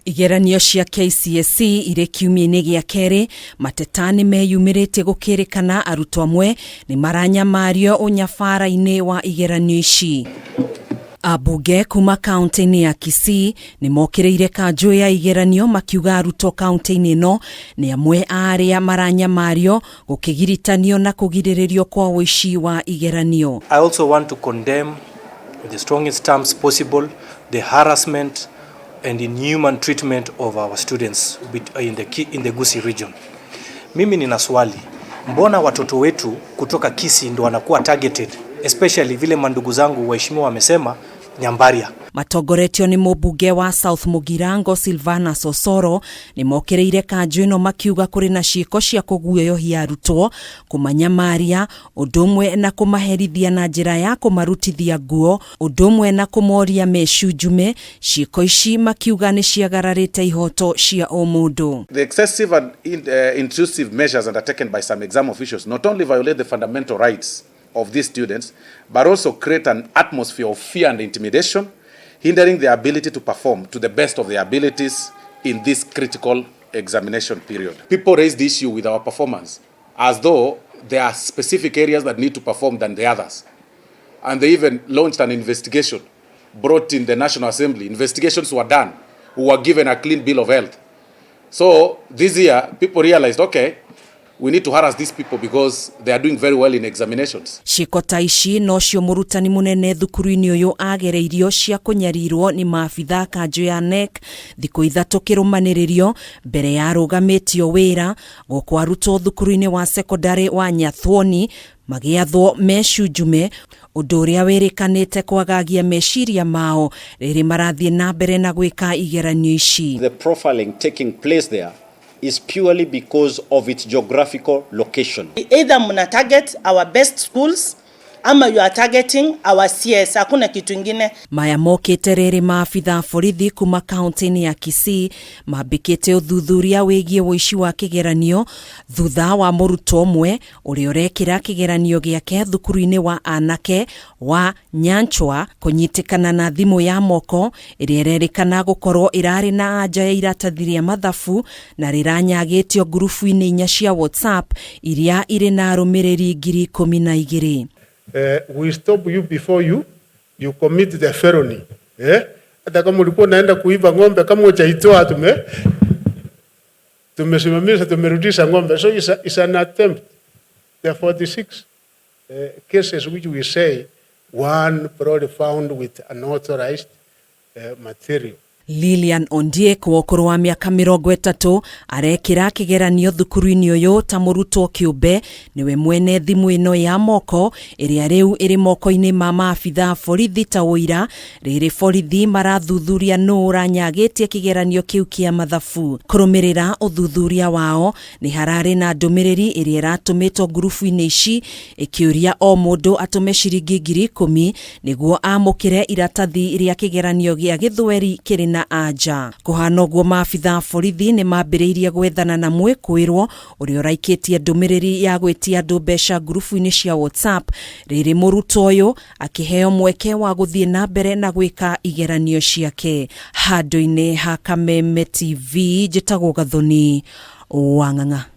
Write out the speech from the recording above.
Igeranio cia KCSE irĩ kiumia-inĩ gĩa kerĩ, mateta nĩ meyumĩrĩtie gũkĩrĩkana arutwo amwe nĩ maranyamario ũnyabara-inĩ wa igeranio ici. Ambunge kuma kaunti-inĩ ya Kisii nĩ mokĩrĩire kanjũ ya igeranio makiuga arutwo kaunti-inĩ ĩno nĩ amwe a arĩa maranyamario gũkĩgiritanio na kũgirĩrĩrio kwa ũici wa igeranio. I also want to condemn with the strongest terms possible the harassment and inhuman treatment of our students in the Gusii region. Mimi nina swali, mbona watoto wetu kutoka Kisii ndo wanakuwa targeted, especially vile mandugu zangu waheshimiwa wamesema, Nyambaria? Matongoretio nĩ mũmbunge wa South Mugirango Silvana Sosoro nĩ mokĩrĩire kanjũ ĩno makiuga kũrĩ na ciĩko cia kũguoyohia arutwo, kũmanyamaria, ũndũ ũmwe na kũmaherithia na njĩra ya kũmarutithia nguo, ũndũ ũmwe na kũmoria mecunjume. Ciĩko ici makiuga nĩ ciagararĩte ihoto cia ũmũndũ. The excessive and intrusive measures undertaken by some exam officials not only violate the fundamental rights of these students, but also create an atmosphere of fear and intimidation, hindering their ability to perform to the best of their abilities in this critical examination period. People raise the issue with our performance as though there are specific areas that need to perform than the others. And they even launched an investigation, brought in the National Assembly. Investigations were done. We were given a clean bill of health. So this year, people realized, okay, we need to harass these people because they are doing very well in examinations. Ciĩko ta ici nocio mũrutani mũnene thukuru-inĩ ũyũ agereirio cia kũnyarirwo nĩ maabitha kanjũ ya KNEC thikũ 3 kĩrũmanĩrĩrio mbere ya arũgamĩtio wĩra, gũkũ arutwo thukuru-inĩ wa sekondarĩ wa Nyathwoni magĩathwo mecunjume, ũndũ ũrĩa wĩrĩkanĩte kwagagia meciria mao rĩrĩ marathiĩ na mbere na gwĩka igeranio ici. The profiling taking place there is purely because of its geographical location. Either mna target our best schools ama you are targeting our CS, hakuna kitu ingine. Maya mokĩte rĩrĩ maabitha borithi kuma kaunti-inĩ ya Kisii mambĩkĩte ũthuthuria wĩgiĩ ũici wa kĩgeranio thutha wa mũrutwo ũmwe ũrĩa ũrekĩra kĩgeranio gĩake thukuru-inĩ wa anake wa Nyanchwa kũnyitĩkana na thimũ ya moko ĩrĩa ĩrerĩkana gũkorwo ĩrarĩ na anja ya iratathi rĩa mathabu na rĩranyagĩtio ngurubu-inĩ inya cia WhatsApp iria irĩ na arũmĩrĩri 12,000. We stop you before you commit the felony. Eh? Hata kama ulikuwa unaenda kuiba ng'ombe, kama hujaitoa, tumesimamisha, tumerudisha ng'ombe. So it's an attempt. There are 46 cases which we say one probably found with unauthorized material. Lilian Ondiek wa ũkũrũ wa mĩaka 30 arekĩra kĩgeranio thukuru-inĩ ũyũ ta mũrutwo kĩũmbe, nĩwe mwene thimũ ĩno ya moko ĩrĩa rĩu ĩrĩ moko-inĩ ma maabitha borithi ta ũira rĩrĩ borithi marathuthuria nũ ũranyagĩtie kĩgeranio kĩu kĩa mathabu. Kũrũmĩrĩra ũthuthuria wao nĩ hararĩ na ndũmĩrĩri ĩrĩa ĩratũmĩtwo ngurubu-inĩ ici ĩkĩũria o mũndũ atũme ciringi 10,000 nĩguo amũkĩre iratathi rĩa kĩgeranio gĩa gĩthweri kĩrĩ na anja. Kũhana ũguo, maabitha borithi nĩ mambĩrĩirie gwethana na mwĩkũĩrwo ũrĩa ũraikĩtie ndũmĩrĩri ya gwĩtia andũ mbeca ngurubu-inĩ cia WhatsApp rĩrĩ mũrutwo ũyũ akĩheo mweke wa gũthiĩ na mbere na gwĩka igeranio ciake. Handũ-inĩ ha Kameme TV, njĩtagwo Gathoni Wang'ang'a.